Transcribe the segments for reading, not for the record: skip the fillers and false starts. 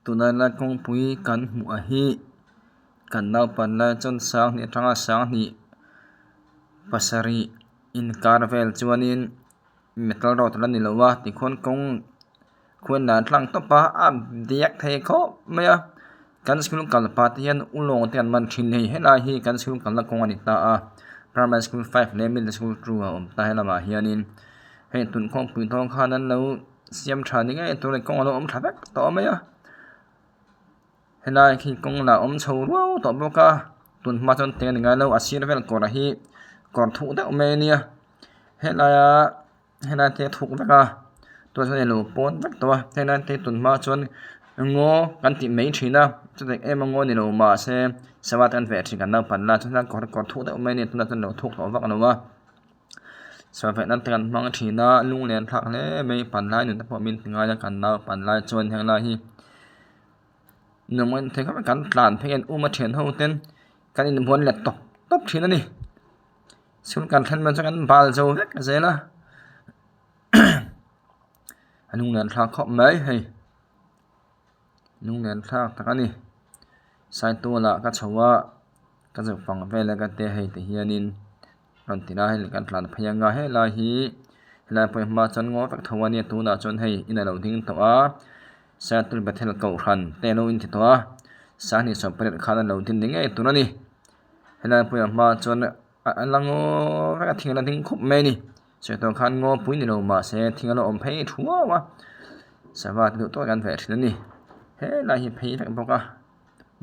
Tunah lai kawngpui kan hmuh a hi kan naupan lai chuan sanghnih atanga sanghnih pasarih inkar vel chuanin metal road ala ni lo a tikhuan kawng khuan dan tlang tawp a a diak thei khawp mai a kan school kal pah te hian ulawng te an man thin a ni helai hi kan school kalna kawng a ni ta a primary school five leh middle school two a awm ta helamah hianin hei tun khawmpui dawn khan an lo. Siam tha ni ngei tur kawng a lo awm tha vek tawh mai a helai khi kawng lah awm chho ruau tawh bawk a tun hma chuan teng a ni ngai lo a sir vel kawr hi kawr thuk deuh mai a nia helaia helai te a thuk vek a tunah chuan ilo pawn vek tawh a helai te tun hma chuan ngaw kan tih mai thin a chutiang em a ngaw ni lo mahse sava te an veh thin kan naupan lai chuan kawr kawr thuk deuh mai a ni tunah chuan alo thuk tawh vak lo a. Sawhfeh nan te kan hmang thin a lunglen thlak hle mai panlai nun te pawh min ti ngai a kan naupan lai chuan heng lai hi nuam an thei khawp mai kan tlan phei an um a thian ho ten kan inbuan let tawp tawp thin a ni chhung kan thlen man chuan kan bal zo vek zel a a lunglen thlak khawp mai hei lunglen thlak tak a ni saitual ah ka chho a ka zuk pang vel a ka tia hei ti hianin. Rawn ti lai hei kan tlan phei anga helai hi helai pawh hi hma chuan ngaw vek tho ania tunah chuan hei in alo ding tawh a Seattle Bethel kohhran te alo inti tawh a sanghnih sawmpariat khan alo din ni ngei tur ani helai pawh hi a hma chuan a la ngaw vek a thing a la ding khup mai ani sawi tur khan ngaw pui ni lo mahse thing a lo awm phei thuau a sava te duh tawk an veh thin ani helai hi phei vek bawk a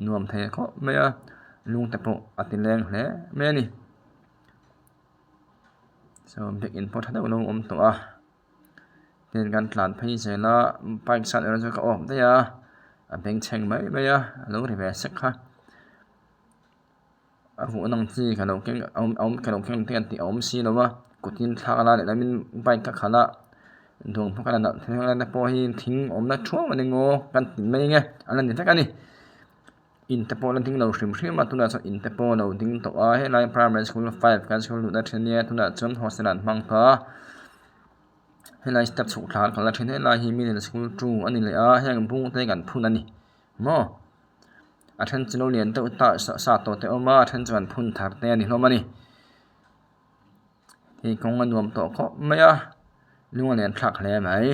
nuam thei khawp mai a lung te pawh a ti leng hle mai ani. Saw biakinn pawh tha deuh a lo awm tawh a tin kan tlan phei zel a bike side erawh chu ka off daih a a bengchheng mai mai a a lo ri ve sek kha a huh na ang chi ka lo keng a awm ka lo keng te an tih a awm si lo a kut in thlak a lehlam in bike ka khalh a duang hmawk a la nalh thei te pawh hi thing awmna thuau a ni maw kan ti mai ang e a la ni vek a ni. In te pawh la ding lo hrim hrim a tunah chuan in te pawh a lo ding tawh a helai primary school five kan school luhna thin ania tunah chuan hostel ah an hmang ta a helai step chhuk thla an kalna thin helai hi middle school two a ni leh a heng bung te kan phun a ni maw a then chu lo lian deuh ta sa tawh te a awm a a then chu an phun thar te a ni hlawm a ni hei kawng a nuam tawh khawp mai a lung a lian thlak hle mai.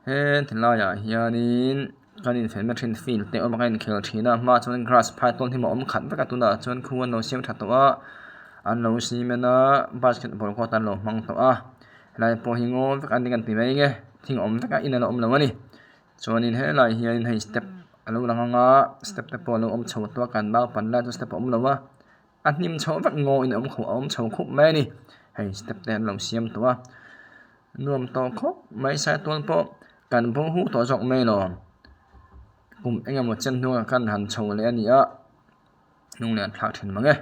He tilaiah hianin kan infiamna thin field te awm a kan inkhel thin a hmaah chuan grass phai tawn hi a awm khat vek a tunah chuan khu an lo siam tha tawh a an lo cement a basketball court an lo hmang tawh a helai pawh hi ngaw vek a ni kan ti mai nge thing a awm vek a in a la awm lo a ni chuanin helaiah hianin hei step a lo lang ang a step te pawh a lo awm chho tawh a kan naupan lai chuan step a awm lo a. A hnim chho vek ngaw in a awm kho a awm chho khup mai a ni hei step te an lo siam tawh a nuam tawh khawp mai saitual pawh kan bo hu tawh zawk mai lo kum eng emaw chen hnuah khan han chho leh a ni a hnung leh an thlak thin mang e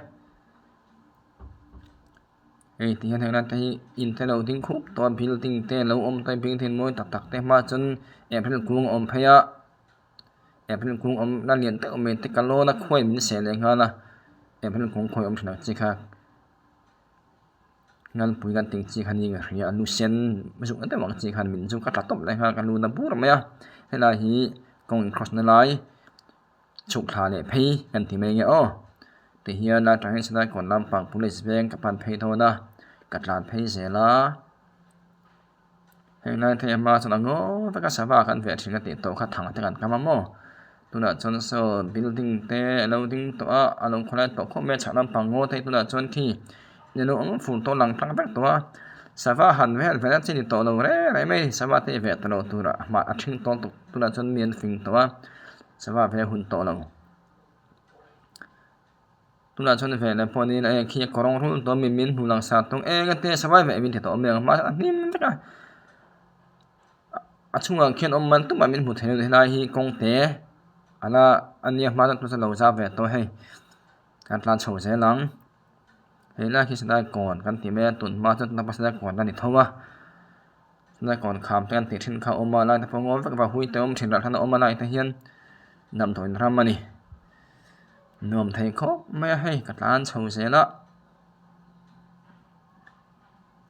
hei ti hian heng lai te hi in te lo ding khup tawh a building te a lo awm tawh a building mawi tak tak te hmaah chuan april kung a awm phei a. April kung awm la lian deuh mai te ka lawn a khuai min seh leh nghal a April kung khawi awm thin ang chi kha ngalpui kan tih chi kha ni ka hria a lu sen zuk na deuh ang chi khan min chu ka tla tawp leh nghal ka lu na bur mai a helai hi kawng in cross na lai chhuk thla leh phei kan ti mai nge aw tihian a tangin silai kawn lampang police veng ka pan phei dawn a ka tlan phei zel a. Heng lai thei hma chuan a ngaw vek a sava kan veh thin a tih tawh kha thang te kan kam a maw tunah chuan saw building te a lo ding tawh a a lo khawlai tawh khawp mai a chhak lampang ngaw te tunah chuan khi ilo awm fur tawh lang tlang vek tawh a sava han vel vel a chi ni tawh lo reng reng mai sava te veh tawh lo tur a hmah a thing tawn tawh tunah chuan mi an fing tawh a sava ve hun tawh lo. Tunah chuan ve leh pawh niin a en khi a kawrawng rul tawh a mi min hmu lang sar tung eng ate savai veh min ti tawh mai ang hma a hnim vek a a chhungah khian awm man tumah min hmu thei lo helai hi kawng te ala ania hma chu lo zau ve tawh hei kan tlan chho zel ang helai khi silai kawn kan ti mai a tun hma chuan tunah pawh silai kawn a ni tho a silai kawn kham te kan tih thin kha a awm a lai te pawh ngawi vek vak hui te awm thin rah hlan a awm a lai te hian damdawiin ram a ni. Nuam thei khawp mai a hei ka tlan chho zel a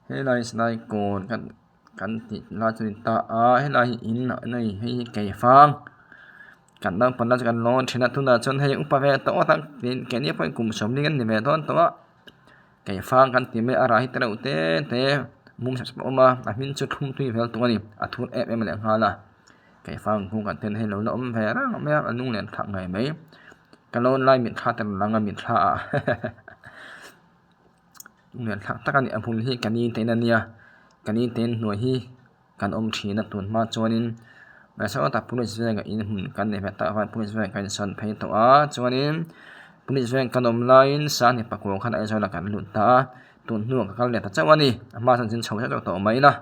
helai silai kawn kan Kan tih lai chu a ni ta a helai hi in a nei hei hi keifang kan naupang lai chu kan lawn thin a tunah chuan hei upa ve tawh a keini pawhin kum sawmli kan ni ve dawn tawh a keifang kan tih mai a rah hi te reuh te te mum sep sep a awm a a hming chu thlum tui vel tawh a ni a thur em em leh nghal a keifang kung ah ten hei lo la awm ve reng mai a a lung len thlak ngei mai ka lawn lai mitthla te rawn lang a mitthla ah Lunglen thlak tak a ni a bul hi ka ni te in a nia ka ni te in hnuai hi kan awm thin a tun hma chuanin mahse sawtah police vengah in hmun kan nei ve tak avangin police veng kan insawn phei tawh a chuanin police veng kan awm laiin sanghnih pakua khan Aizawl ah kan lut ta a tun hnuah ka kal leh ta chauh a ni a hma chuan zin chho zeuh zeuh tawh mai ila.